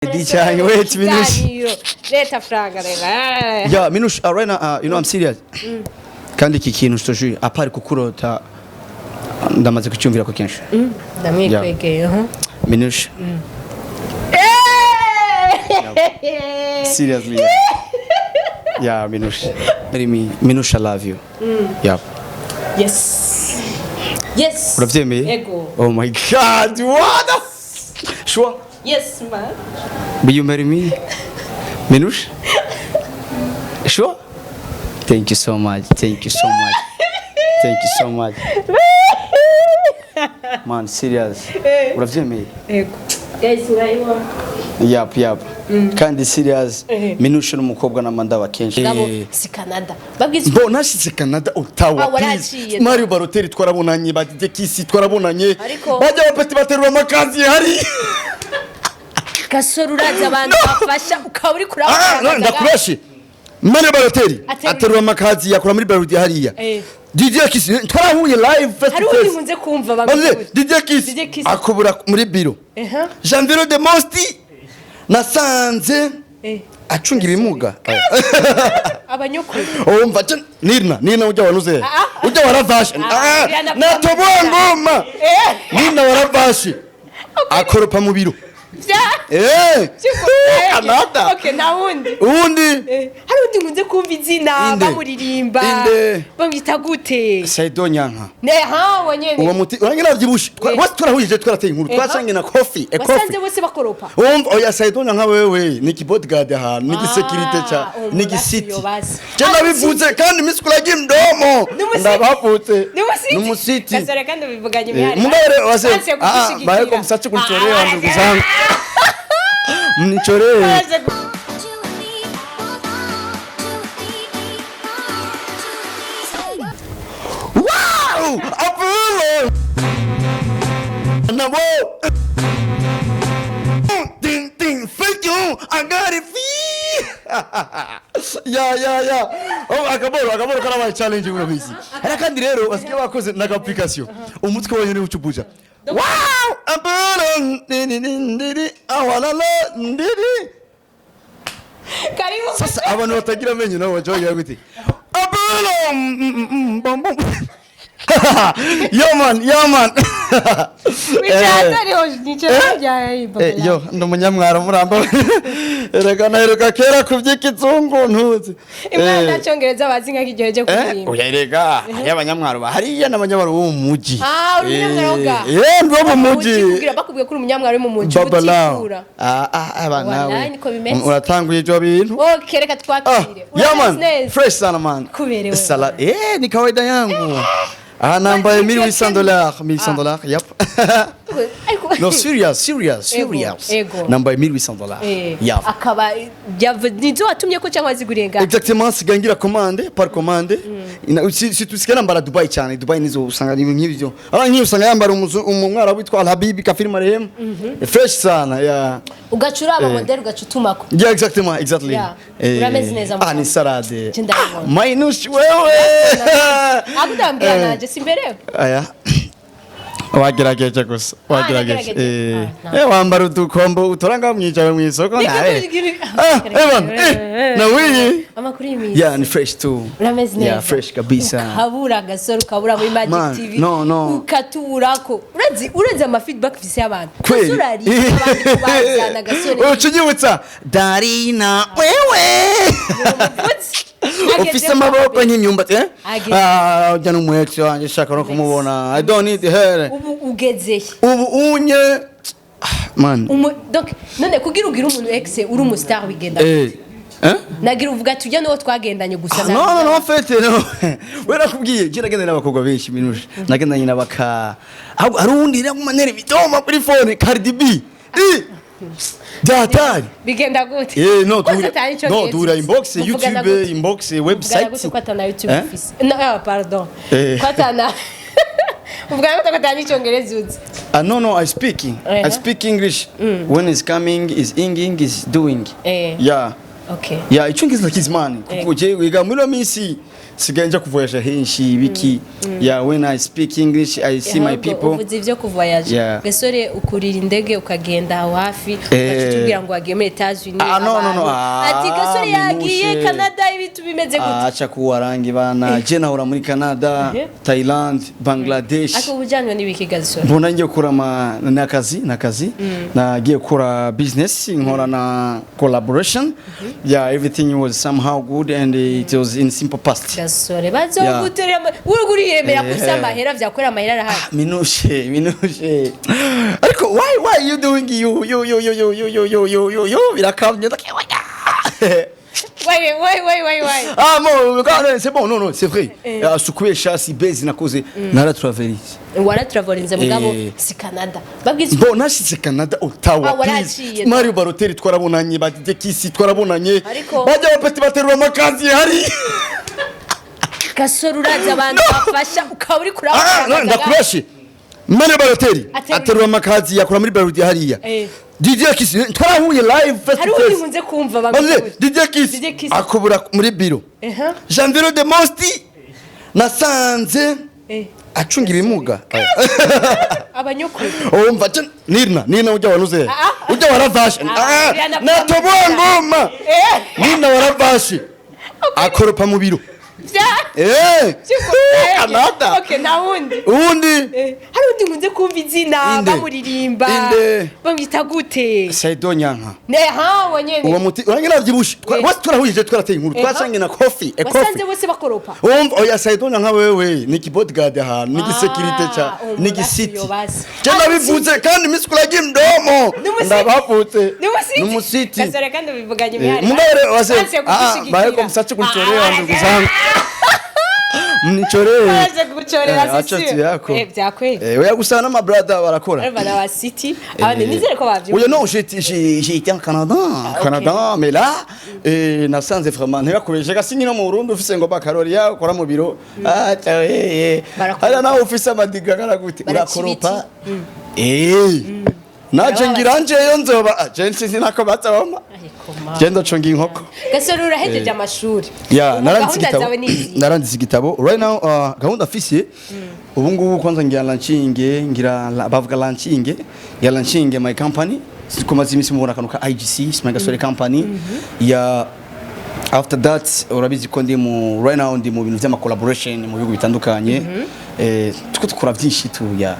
Di cyane, wait, Minouche. Ikiganiro. Leta franga rero. Yeah, Minouche, right now, I'm serious. Kandi iki kintu je te jure, à part kukurota, ndamaze kucyumvira ko kenshi. Ndamwikwegeye. Minouche. Seriously. Yeah, Minouche. Marry me. Minouche, I love you. Yeah. Yes. Uravyemeye? Ego. Oh my God, what the. Sure. Yes, man. Will you marry me? Minouche? Sure? Thank you so much. Thank you so much. Thank you so much. Man, serious. Uravyemeye? Ego. Guys, urayibona. Yap. Kandi serious. Eh. Minouche n'umukobwa n'amandaba kenshi. Ngabo si Canada. Babwiza Bo nashitse Canada, Ottawa. Ah, waraciye. Please. Mario Balotelli twarabonanye, ba DJ Kisi twarabonanye. Ariko- Bajya bapeti baterura amakazi hari. Gasore, urazi abantu bafasha ukaba uri Ah, kurabona. no, ndakubeshe. Mario Balotelli Aterura- aterura amakazi yakora muri Bralirwa hariya. Eh. DJ Kisi twarahuye live face Hari to undi face. nkunze kumva Maze bamuvuga. DJ Kisi DJ Kisi. akubura muri biro. Eha. Janviero de Mosti nasanze acunga ibimuga. Abanyukuru. Umva Nirna, Nirna ujya wanuze. Ah, Ujya waravashe. Ah, Ah, uriya natoboa ngoma. Nirna waravashe. Akoropa mu biro. Bya. Eh. Canada. Okay, nta wundi. Uwundi Hari undi nkunze kumva izina Inde. bamuririmba. Inde. Bamwita gute? Saido Nyanka. Ne ha wonyene. Uwo muti urange navyibushe. Eh. Bose turahuje, twarateye inkuru. Eh. Twasangiye na coffee, a Wasanze coffee. bose bakoropa. Umva, oya, Saido Nyanka wewe ni ki bodyguard ahantu, ni security cha uwo ni murasi gisiti. yo basi. Je ndabivuze kandi misikulaji mdomo. N'umusiti. Ndabavutse. N'umusiti. N'umusiti. Gasore, kandi ubivuganye imihari. Mugabo wase Banse ah kugushyigikira. baye kumsachi kunichorea, Ah, ndugu zangu. Mnichoree. Banse Wow! Apollo! Na wo! Ding ding, thank you. I got it. Ya. Oh, akaboro karabaye challenge urabizi. Hari kandi rero basigaye bakoze na application. Umutwe wonyene ucubuja. Wow! Apollo! Ni ni ni ni awalala ndiri. Karibu. Sasa abantu batagira amenyo nabo baca bagira gute? Apollo! Bom, bom. Yo man, yo man. Wicara atariho nicara bya. Eh, yo ndi umunyamwaro, muramba. Erega naheruka kera kuvy'ikizungu ntuzi. Imana, nta cyongereza bazi nka kigihe cyo kuririmba. Oya, erega hariyo abanyamwaro hariya n'abanyamwaro bo mu muji. Ah, uri umunyamwaro ga? Eh, ndi wo mu muji. Kugira bakubwiye ko uri umunyamwaro uri mu muji Babalao. utikura. Ah ah, aba Wallahi, nawe. niko bimeze. Uratanguye ibyo bintu. Okay, reka Ah, twakire. yeah man, Urabizi neza. fresh sana man. Kuberewe. Sala, eh, ni kawaida yangu. Ah, nambaye $1800, $1800, yep. Ariko No, serious, serious, Ego, serious. ego. Nambaye $1800. Yeah. Akaba nizo watumye ko cyangwa ziguriye ngaho? Exactement, sigaye ngira commande par commande. Si tusigaye nambara Dubai cyane, Dubai nizo usanga ibintu nk'ibyo. Aba nk'iyo usanga yambara umwarabu witwa Al Habibi Kafir marehemu. Fresh sana, yeah. Ugaca uraba model, ugaca utumako. Yeah, exactement, exactly. Yeah. Urameze neza, Ah, mugabo. ni salade. Je ndabibona. Mainush wewe. Ahubwo ndambwira nanje simberewe. Aya. Wagerageje gusa, wagerageje. Nagerageje. Eh, Ah, eh, wambara udukombo utora ngaho mwicara mw'isoko Niko nawe. Ah, Evan, eh, na wewe. Amakuru y'iminsi? Yeah, ni fresh too. Urameze neza. Yeah, fresh kabisa. Ukabura Gasore, ukabura muri Magic Man, TV. no, no. Ukatuburako. Urazi ama feedback mfise y'abantu. Kweli. Gasore ari abandi kubazana Gasore. Ucunyibutsa Darina wewe. Umuvuzi. Ufise amaboko nk'imyumbati, eh? Ageze. Ah, ujya n'umuhetse wanjye shaka no kumubona. I don't need her. Ubu ugezeye. Ubu unye ah, man. Donc none kugira ugire umuntu ex uri umu star bigenda? Eh. Eh? Nagira uvuga ati ujya n'uwo twagendanye gusa. Ah, no no no, en fait no. We nakubwiye je nagendanye n'abakobwa benshi, Minushe. Nagendanye n'abaka. Ahubwo hari uwundi rero manere bitoma kuri phone, Cardi B. Eh. Datari. Bigenda gute? Eh, no, Ko duhura atari ico no ngenzi. duhura inbox, Muvugana YouTube gute? inbox, Muvugana website. gute ko atana YouTube Eh? ufise? No, ah, pardon. Eh. Ko atana, muvugana gute ko atana icongereza uzi? Ah, no no, I speak. I speak English. When is coming is inging is doing. Eh. Yeah. Okay. Ya, icyongereza ndakizi man, kuko je wiga muri ino minsi sigaye nja kuvoyage henshi biki. Yeah, when I speak English, I see my Ahubwo people. uvuze ibyo kuvoyaje. Yeah. Gasore, ukurira indege ukagenda aho hafi, ugaca utubwira ngo wagiye muri Etats-Unis. Ah, no, no, no. Abantu Ah, ati Gasore yagiye Minushe. Canada, ibintu bimeze gute? Acha kuwarangi bana, je nahora muri Canada, Thailand, Bangladesh. Ariko ubujyanywe n'ibiki, Gasore? Mbona ngiye gukora nakazi nagiye gukora business, nkora na collaboration. Yeah, everything was somehow good and it was in simple past. Gasore, bazoguterera wowe uriyemera ko ufise amahera, vyakorera amahera arahari. Minushe, Minushe, ariko why you doing you you you you you you you you you you you birakamye. Wai wai wai wai wai. Ah bon, c'est bon, non, non, c'est vrai. Ah, sukubesha, si bezi nakoze, naratravelise. Waratravolinze mugabo si Canada babwize. Bon, nashitse Canada, Ottawa. Ah, waraciye. Please. Mario Balotelli twarabonanye, ba DJ Kisi twarabonanye. Ariko- Bajya bapeti baterura amakazi hari. Gasore, urazi abantu bafasha ukaba uri Ah, kurabona. no, ndakurashe. Mario Balotelli Aterura- aterura amakazi yakora muri Beirut hariya. DJ Kisi twarahuye live face Hari to undi face. nkunze kumva Maze bamuvuga. DJ Kisi DJ Kisi. akubura muri biro. Janviero de Mosti nasanze acunga ibimuga. Abanyukuri. Umva Nirna, Nirna ujya wanuze. Ah, Ujya waravashe. Ah, Ah, Rihanna. natoboa ngoma. Nirna waravashe. Akoropa mu biro. Vya Canada. Okay, nta wundi? Uwundi Hari undi nkunze kumva izina. Inde. Bamuririmba. Inde. Bamwita gute? Saido Nyanka. Ne ha wonyene. Uwo muti urange navyibushe. Bose turahuje, twarateye inkuru. Twasangiye na coffee, a Wasanze coffee. bose bakoropa. Umva, oya, Saido Nyanka wewe ni ki bodyguard ahantu, ni security cha ni gisiti. Uyo basi. Je ndabivuze kandi misikulaji mdomo. N'umusiti. Ndabavutse. N'umusiti. N'umusiti. Gasore, kandi ubivuganye imihari. Mugabo wase Banse ah kugushyigikira. bahe msache kunichorea, Ah, ndugu zangu. Mnichoree. Baje kuguchorera. Acha Si tu yako. Bya kweli. Oya, gusa n'ama brother barakora. Urumva na wa city abandi nizere ko bavyumva. Oui, non, j'ai été en Canada, Canada, mais là, nasanze vraiment ntibakoresha gasi no mu Burundi ufise ngo baccalauréat ukora mu biro. Ah, eh. Barakoropa. Hariya nawe ufise amadiga angana gute? Baraca. Urakoropa. Naje ngira njeyo nzoba, ah, je nsinzi nako bazoma. Ariko ma. Je ndacunga inkoko. Gasore, urahejeje amashuri. Ya, Ubu naranditse gahunda igitabo. zawe ni izihe? Naranditse igitabo. Right now, gahunda afise ubu ngubu, kwanza ngira launching, ngira bavuga launching, ngira launching my company. Siko maze iminsi mubona akantu ka IGC, Smile Gasore Company. Ya, after that urabizi ko ndi mu right now ndi mu bintu by'ama collaboration mu bihugu bitandukanye. Tuko dukora byinshi tu ya.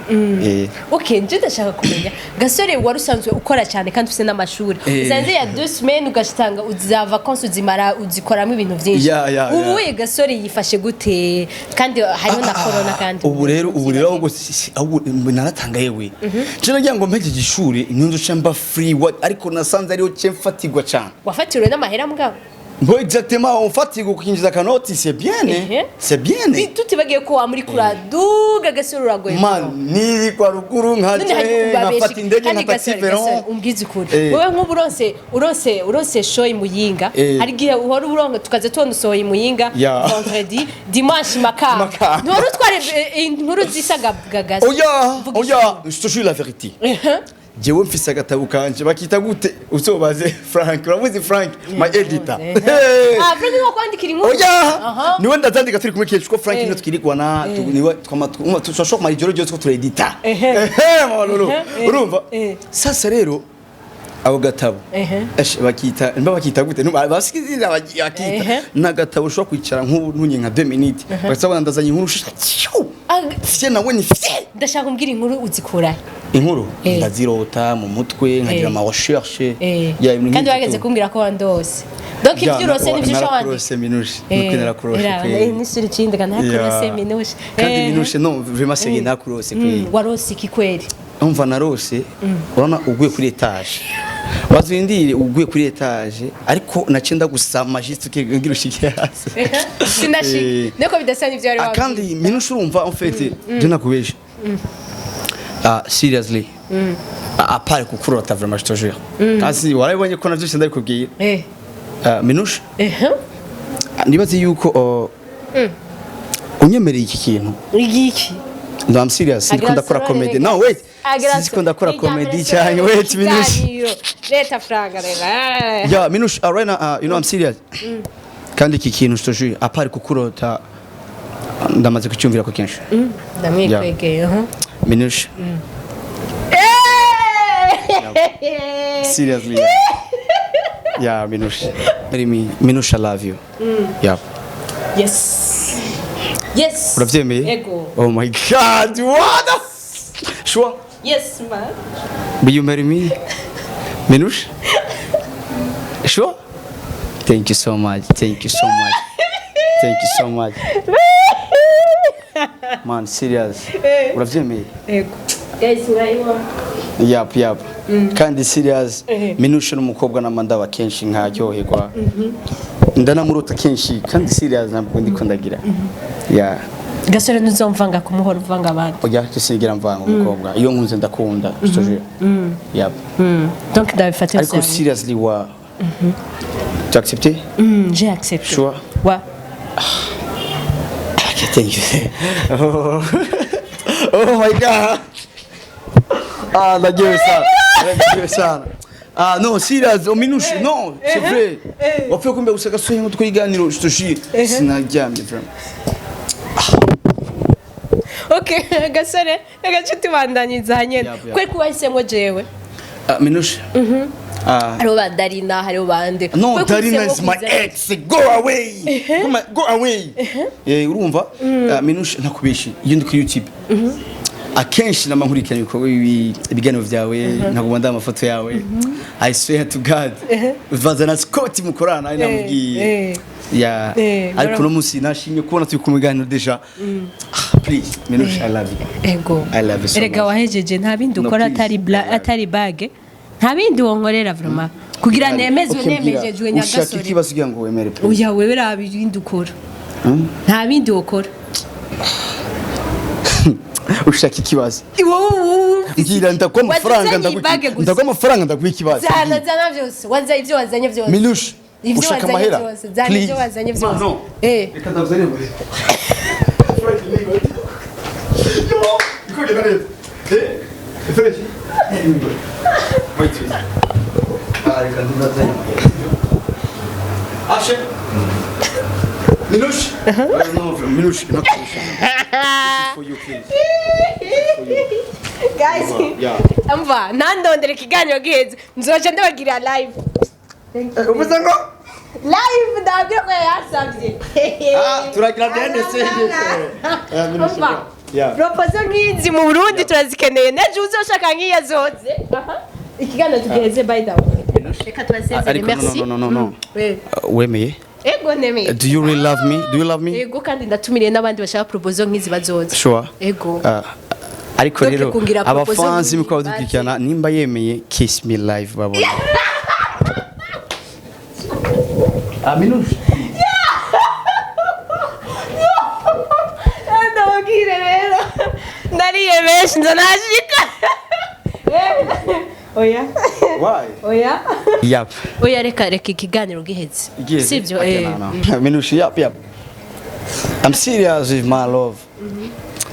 Okay, nje ndashaka kumenya, Gasore, wari usanzwe ukora cyane kandi ufite n'amashuri. Usanze ya 2 semaines ugasanga uza vacances uzimara uzikoramo ibintu byinshi. Ya. Ubu Gasore yifashe gute, kandi hariho na corona kandi? Ubu rero ahubwo ahubwo naratanga yewe, je nagira ngo mpejeje ishuri nunze uce mba free what, ariko nasanze ariyo ce mfatirwa cyane. Wafatiriwe n'amahera mugabo. Bon, exactement, umfatirwa ukinjiza akanoti, c'est bien. C'est bien. Tutibagiye ko wa muri kuraduga, Gasore, uragoye. Man, niri kwa ruguru None nkaje hari nkafata indege kandi nka taxi Gasore, Gasore, veron. umbwize ukuri. Wowe nk'ubu uronse show i Muyinga, hari igihe uhora uronka tukaza tubona usohoye i Muyinga vendredi, dimanche Makamba. Makamba. Ntiwari utware inkuru zisa gagaza. Oya. Vuga. Oya, je te jure la vérité, jewe mfise agatabo kanje bakita gute? Uzobaze Frank, uramuzi Frank, my editor. Hey. Ah, Frank ni kwandikira inkuru? Oya, niwe ndazandika turi kumwe kenshi, ko Frank niwe twirigwana, niwe twama tushobora kumara ijoro ryose ko turedita. Ehe, mama Lolo, urumva sasa rero ako gatabo eshe bakita mba bakita gute? Basikiza bakita n'agatabo ushobora kwicara nk'ubu ntunye nka 2 minutes bagasabona ndazanye inkuru shasha. Ah, Fye nawe ni fye. Ndashaka umbwira, inkuru uzikura? Inkuru ndazirota mu mutwe, nkagira ama recherche ya ibintu Kandi nk'ibyo wageze tu. kumbwira ko wandose, donc Ya, ibyo urose nibyo ushobora wandika. Narakurose, Minushe, nuko narakurose kweli. Nisuri ikindi kandi narakurose. Ya. Minushe. Kandi Minushe, no, vraiment sérieux, narakurose kweli. Warose iki kweli? Umva, narose urabona uguye kuri étage, bazindire uguye kuri étage, ariko nace ndagusama juste ukigira ushike hasi. Sinashika. Niko bidasa n'ivyo wari Ah, wabwiye. kandi Minushe, urumva, en fait je nakubesha, ah, seriously, à part kukurota, vraiment, je te jure, kasi warabibonye ko navyo ndabikubwiye. Ah, Minushe, nibaze yuko unyemereye iki kintu. Igiki? No, I'm serious. Ndiko ndakora Agasore comedy. rega. No, wait. Sinzi ko ndakora comedy cyane. Wait, Minouche. Leta franga rero. Yeah, Minouche, right now, you know I'm serious. Kandi iki kintu je te jure, à part kukurota, ndamaze kucyumvira ko kenshi. Ndamwikwegeye. Minouche. Seriously. Yeah, Minouche. Marry me. Minouche, I love you. Yeah. Yes. Urabyemeye? Ego. Oh my God, what the. Sure. Yes, man. Will you marry me? Minouche? Sure? Thank you so much. Thank you so much. Thank you so much. Man, serious. Urabyemeye? Ego. Guys, mwayiwa. Yap. Kandi serious, Minouche n'umukobwa n'amandaba kenshi nkaryoherwa. Ndanamurota kenshi kandi serious, ntabwo ndiko ndagira. Yeah. Gasore, ntuzomvanga kumuhora uvanga abandi. Oya, sinigera mvanga umukobwa. Iyo nkunze ndakunda, je te jure. Yap. Donc ndabifate. Ariko seriously, wa tu accepté? J'ai accepté. Sure? Ouais. Okay, thank you. Oh my God. Ah, ndagiwe sana. Ndagiwe sana. Ah non, serious, oh Minouche, non, c'est vrai. Wapfuye kumbe gusa gasoye ngo twiganiro, je te jure. Sinaryamye vraiment. Okay, Gasore, reka ce tubandanyiriza nyene. Yap. Kwe kuwahisemo jewe? Ah, Minouche. Ah. Hariho ba Darina, hariho bande. No, Kwe Darina kuhisemo is my ex. Go away. Come on, go away. Eh, urumva? Ah, Minouche, ntakubishi. Iyo ndi kuri YouTube, akenshi nama nkurikirana ibikorwa, ibiganiro byawe, nkaguma ndaba amafoto yawe. I swear to God. Vaza na Scott mukorana ari namubwiye. Ya. Ariko uno munsi nashimye kubona turi ku biganiro déjà. Ah, please, Minouche, I love you. Ego. I love you so Erega much. wahejeje, nta bindi No, ukora please. atari atari bage, nta bindi wonkorera vraiment kugira nemezwe. Okay, mbwira, Nemejejwe ushaka nyagasore. ikibazo kugira ngo wemere, please? Oya, wewe raba ibindi ukora, nta bindi wokora. Ushaka ikibazo? Wowe. Mbwira, ndaguha amafaranga. Wazanye ibage gusa. Ndaguha amafaranga, ndaguha ikibazo. Zana, zana byose waza, ibyo wazanye byose. Minouche, Ibyo ushaka wazanye amahera? byose, zana ibyo wazanye byose. No. Reka ndakuzanire amahera. Yo, ikogenda neza. Fresh. Wait, wait. Ah, reka ndazanye amahera. Ashe. Minouche. No, Minouche, not Minouche. This is for you, please. Guys, Yeah. amva ntandondere ikiganiro giheze, nzoca ndabagira live. Uvuze ngo? Live, ndababwira ko yasabye. Ah, turagira behind the scene. Yeah, Minouche. Umva. Yeah. Proposal nk'izi mu Burundi turazikeneye, nejo uzoshaka nk'iyo azoze. Aha. Ikiganiro tugiheze, by the way reka tubasezere. Ariko no, Merci. no, no, no, no. Wemeye? Ego, nemeye. Do you really love me? Do you love me? Ego, kandi ndatumiriye n'abandi bashaka proposal nk'izi bazoza. Sure. Ego. Ah, ariko Donc, rero kungira proposal abafansi nk'iyi muko badukurikirana, nimba yemeye, kiss me live babona. Ah, Minouche. Ndababwire rero, ndariye benshi, nza nashika. Oya. Why? Oya. Yap. Oya, reka reka ikiganiro giheze. Sibyo? Okay, Eh. no, no. Minouche, yap, yap. I'm serious with my love.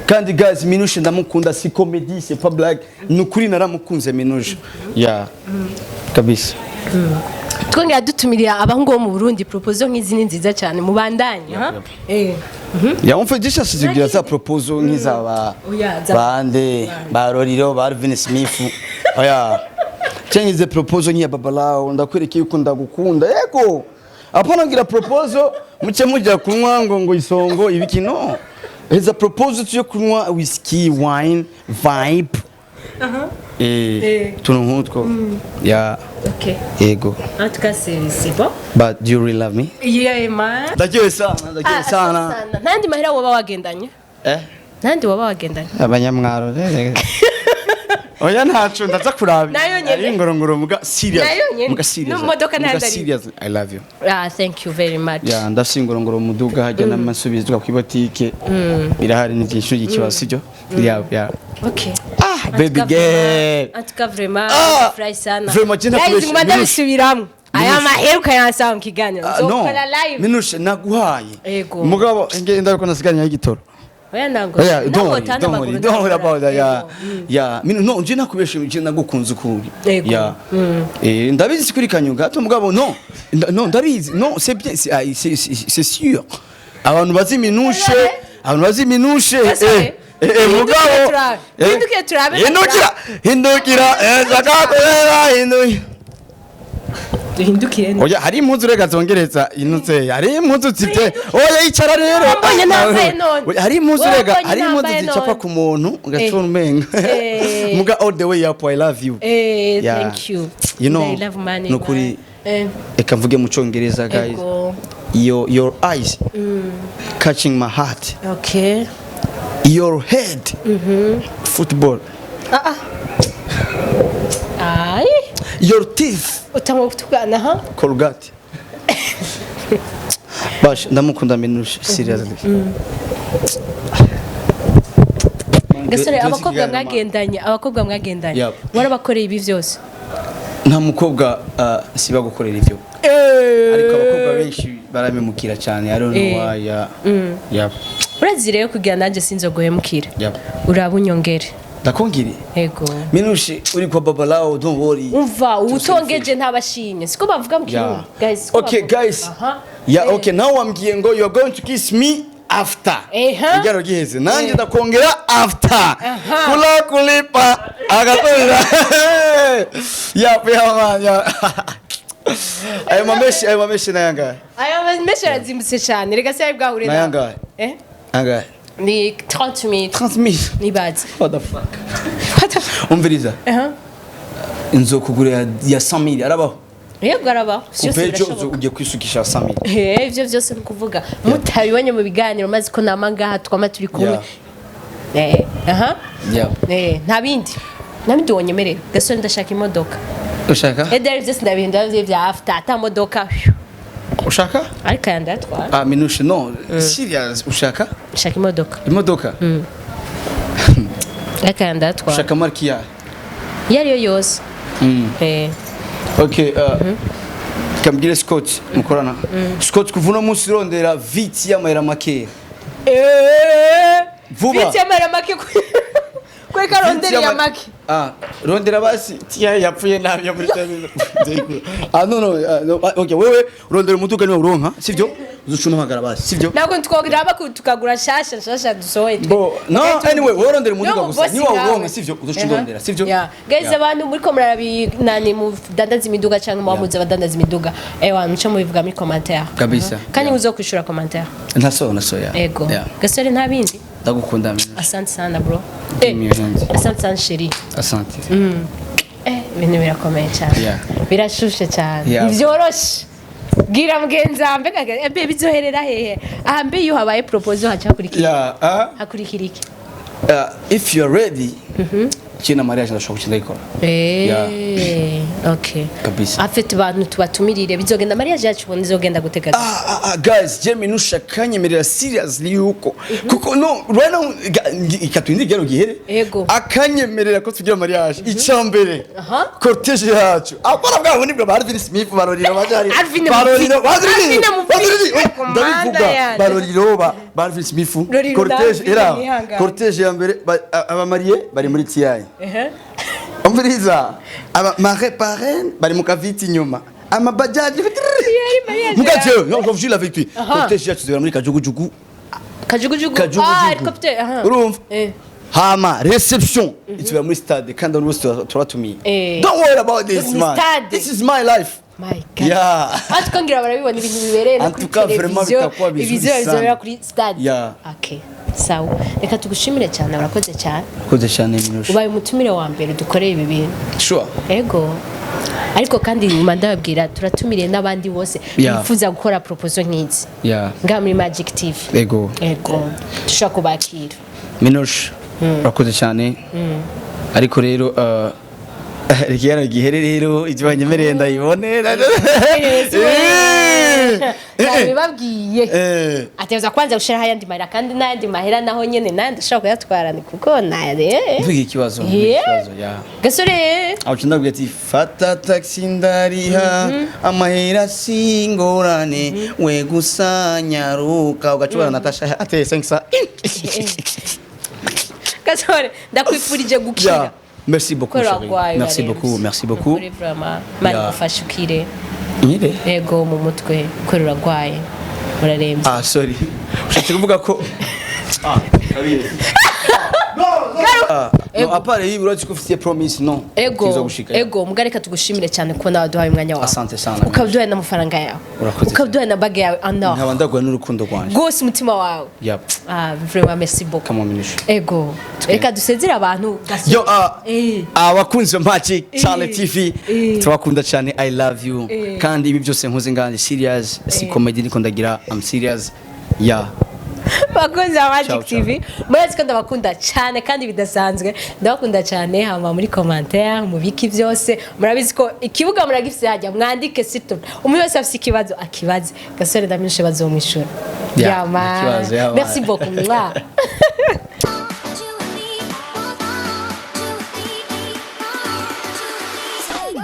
Kandi guys, Minouche ndamukunda, si comedy, c'est pas blague. Nukuri naramukunze Minouche. Yeah. Kabisa. Twongera dutumirira abahungu bo mu Burundi, proposal nk'izi ni nziza cyane, mubandanye ha? Eh. Yeah, on fait déjà tugira za proposal nk'izaba Oya, bande ba Roriro, ba Alvin Smith. Oya. Cyangwa ize proposal nk'iya Babalao, ndakwereka yuko ndagukunda. Yego. Apana ngira proposal muce mujya kunywa ngo isongo ibiki, no. Heza proposal tuyo kunywa whisky, wine, vibe. Eh, tuntu nk'utwo. Yeah. Okay. Yego. En tout cas, c'est bon. But do you really love me? Yeah, man. Ndagiye sana, ndagiye sana. Ntandi mahera woba wagendanye? Eh? Ntandi woba wagendanye? Abanyamwaro. Oya, ntaco ndaza kuraba. Nayo nyene. Ari ngorongoro muga serious. Nayo nyene. Muga serious. No mu modoka Muga ntandari. serious, I love you. Ah, thank you very much. Yeah, ndafise ingorongoro mu muduga hajya n'amasubizwa ku botike. Birahari, ni byinshi ikibazo sibyo? Yeah. Okay. Ah, baby girl. En tout cas, vraiment, Ah! furahi sana. Vraiment, je Guys, nakubeshe. nguma ndabisubiramwo. Aya mahera ukayansaba mu kiganiro. Ah, no. Nzokora live. Minouche, naguhaye. Ego. Mugabo nge ndabiko nasigaranye y'igitoro. Oya, ntango. Yeah, don't worry, Ntabwo don't worry, don't worry about that. Yeah. Yeah. Mino no, nje nakubeshe, nje nagukunze ukuri. Yego. Yeah. Ndabizi kuri kanyuga, hato mugabo no. No, ndabizi. Non, c'est bien, c'est ah, c'est sûr. Abantu bazi Minushe, abantu bazi Minushe. Gasore. Hindukira Mugabo. turabe. Hindukira turabe. Hindukira. Hindukira. Shaka hindukira. Duhindukire. Oya, hari impuzu reka zongereza inutse, hari impuzu zifite. Oya, icara rero. Wambonye ntambaye none. Oya, hari impuzu rega, Wambonye hari impuzu ntambaye zicapa none. ku muntu ugacura umenga. Muga all the way up, I love you. Yeah. Thank you. You know, I love money. Nukuri, reka mvuge mu Congereza, guys. Ego. Your eyes catching my heart. Your head football. Ah ah. Ay, Your teeth utangwa kutugana ha? Colgate. Bash, ndamukunda Minushe, seriously. Gasore, abakobwa mwagendanye. Yep. Warabakoreye ibi byose? Nta mukobwa siba gukorera ivyo, ariko abakobwa benshi baramemukira cyane. I don't know why. Yeah. Yep. Urazi rero, kugira nanjye sinzoguhemukira. Yep. Uraba unyongere. Ndakongere. Ego. Minushe, uri kwa baba lao, don't worry. Umva, uwutongeje ntabashimye. Siko bavuga mu Kirundi? Guys, siko Okay, bavuga. guys. Aha. Yeah, okay, now wambwiye ngo you are going to kiss me after. Igaro giheze. Nanjye ndakongera after. Kula kulipa agatorera. Yeah, man, yeah. Ayo mameshi nayangahe? Aya menshi arazimbutse cyane. Reka se bwahure nawe. Nayangahe? Eh? Angahe? Ni 30 000. 30 000. Nibaze. What the fuck? What the fuck? Umviriza. Aha. Nzokugura ya 100 000 arabaho. Yego, arabaho. Vyose Kuva ejo birashoboka. ugiye kwisukisha 100 000. Ivyo vyose ni ukuvuga mutabibonye mu biganiro, maze ko nama ngaha twama turi kumwe. Aha. Nta bindi. Nta bindi wonyemerera. Gasore, ndashaka imodoka. Ushaka? Ederi byose ndabihindura vya after ata modoka. Ushaka? Ariko aya ndayatwara. Ah, Minushe, no, serious, ushaka? Ndashaka imodoka. Imodoka? Ariko aya ndayatwara. Ushaka marque ya? Iyo ariyo yose. Okay, kambwire Scott mukorana. Scott, kuva uno munsi urondera viti y'amahera makeya. Vuba. Viti y'amahera make kweka ronderi ya make. Ah, rondera basi tiya yapfuye nabi yo muri terminal. Ah, no, no, ah, no, ah, okay, wewe rondera umuduga niwe uronka, sivyo? Uzucuma hamagara basi, sivyo? Ntabwo twogera tukagura nshasha nshasha dusohoye twe. Bo, no, anyway, wewe rondera umuduga No, gusa. bosi Niwa nawe. uronka, sivyo? Uzuca urondera, sivyo? Yeah. Guys, Yeah. abantu muriko murarabinani mudandaza imiduga cyangwa mubamuzi abadandaza imiduga, ewa muco mubivuga muri commentaire. Kabisa. Kandi muzokwishura commentaire. Ntaso, naso, ya. Ego. Yeah. Gasore, nta bindi. Ndagukunda, Minushe. Asante sana, bro. Give me your hand. Asante sana, chéri. Asante. Ibintu birakomeye cyane. Birashushe cyane. Ntibyoroshe. Bwira mugenzi wawe mbega mbe bizoherera hehe? Aha mbe iyo habaye proposal haca hakurikira Yeah, ah. hakurikira iki? If you are ready, kina mariage ndashobora kukinda ikora. Okay. Kabisa. Afite abantu tubatumirire, bizogenda mariage yacu ubundi izogenda gutega. Ah, ah, ah, guys, je Minusha akanyemerera seriously yuko kuko no right now ikatwindi igero gihere. Ego. Akanyemerera ko tugira mariage, icambere cortège yacu akora bwa bundi bwa ba Alvin Smith baroriro bajari Alvin baroriro Muvi. Alvin Muvi. baroriro Komanda ndabivuga yanje. baroriro ba Alvin Smith. Roriro Cortège na era Alvin nihangane. cortège ya mbere abamariye bari muri TI. Umviriza, aba mare parrain bari mu kaviti inyuma amabajaji. Mariage Mugaje non, je jure avec lui, cortège yacu zibera muri kajugujugu. Kajugujugu. Kajugujugu. Ah, helicopter, aha. Urumva? Hama reception itubera muri stade, kandi abantu bose turatumiye. Don't worry about this, Muri man. stade. This is my life. My God. Yeah. Ah, tukongera barabibona ibintu bibereye no En kuri tout cas, vraiment, televiziyo, bitakuwa vizuri ibizora sana. bizobera kuri stade. Yeah. Okay. Sawa. Reka tugushimire cyane, urakoze cyane. Koze cyane, Minushe. Ubaye umutumire wa mbere dukoreye ibi bintu. Sure. Ego. Ariko kandi nyuma ndababwira turatumiriye n'abandi bose bifuza gukora proposal nk'izi. Ngaha muri Magic TV. Ego. Ego. Dushobora kubakira. Minushe, urakoze cyane. Ariko rero Reka gihere rero, ibyo banyemereye ndayibone. Nabibabwiye. Ateza kwanza gushiraho ayandi mahera, kandi n'ayandi mahera naho nyene nandi ashobora kuyatwara, ni kuko naye. Mvuga ikibazo, mvuga ikibazo ya. Gasore. Aho ndabwira ati: "Fata taxi, ndariha amahera, singorane, we gusa nyaruka." Ugacubana Natasha ateye 500. Gasore, ndakwifurije gukira. Yeah. Merci beaucoup, Kubera chérie. warwaye, Merci urarembye. beaucoup, merci beaucoup. Nukuri vraiment, Imana igufashe ukire. Nyire. Yego, mu mutwe, kubera urarwaye, urarembye. Ah, sorry. Ushatse kuvuga ko ah, Ah, no, à part ibi, urazi ko ufitiye promise, no? Ego. Kiza gushika. Ego, muga reka tugushimire cyane kubona waduhaye umwanya wawe. Asante sana. Ukaduhaye n'amafaranga yawe. Urakoze. Ukaduhaye na bague yawe en or. Nkaba ndaguha n'urukundo rwanje. Rwose umutima wawe. Yep. Ah, vraiment, merci beaucoup. Come on, Minouche. Ego, reka dusezere abantu, Gasore. Yo, abakunzi ba Magic Channel TV, turabakunda cyane. I love you. Kandi ibi byose nkoze ngandi serious, si comedy niko ndagira, I'm serious. Yeah. Bakunzi ba Magic Ciao, ciao. TV, murazi ko ndabakunda cyane kandi bidasanzwe, ndabakunda cyane. Hama muri commentaire mubiki byose, murabizi ko ikibuga muragifise hajya, mwandike sito, umuntu wese afise ikibazo akibaze Gasore, ndamenyeshe bazomwishura. Yeah, Yeah, man. ikibazo, yeah, man. Merci beaucoup. Mwah.